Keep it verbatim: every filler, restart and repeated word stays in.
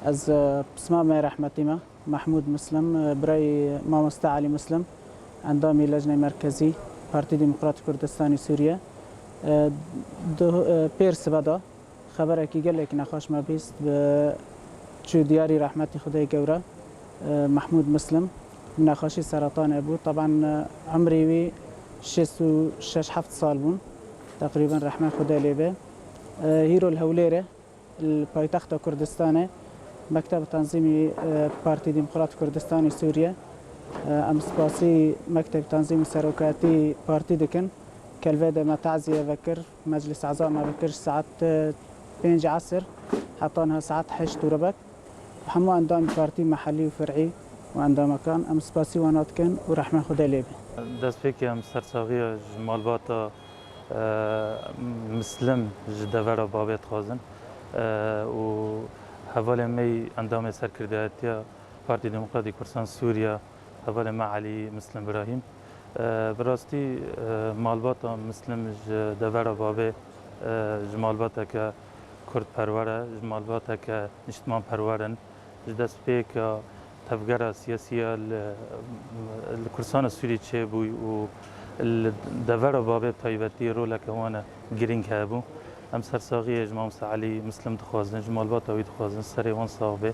Ez, e, pismamê rehmetî me, Mehmûd Muslim, e, birayê Mamoste Elî Muslim, endamî Lejnê Merkezî, Partî Demokrat Kurdistanî Sûriye. E, di, e, pêr sibe de xeberekî gelek nexweş me bîst, bi çû diyarî rehmetî Xwedê Gewre, e, Mehmûd Muslim, bi nexweşî seretanê bû. Teban, e, emrî wî şêst û şeş heft sal bûn. Teqrîben rehmê Xwedê lê be. E, hîro li Hewlêrê, li paytexta Kurdistanê, Mekteb Tenzîmî, e, Partî Demokrat Kurdistanî Sûriye. E, em spasî Mekteb Tenzîmî Serokatî Partî dikin. Kelvê de me taziye vekir, meclis eza me vekir saet, e, pênc esir, heta niha saet heşt û ribek. Hemû endamî partî mehellî û fer'î û endamekan, em spasî wana dikin û rehmê Xwedê lê be. Destpêkê em sersaxiya ji malbata, e, Mislim ji devera babê dixwazin, e, û hevalê me yî endamê serkirdayetiya Partî Demokratîk Kursan Sûriye, hevalê me Elî Mislim Birahîm. E, bi rastî, e, malbata Mislim ji devera babê, e, ji malbateke kurdperwer e, ji malbateke niştimanperwer in. Ji destpêka tevgera siyasî ya li, li Kurdistana Sûrî çêbû û li devera babê bi taybetî roleke wan e girîng hebû. Em sersaxiyê ji Mamoste Elî Mislim dixwazin, ji malbata wî dixwazin, serê wan sax be.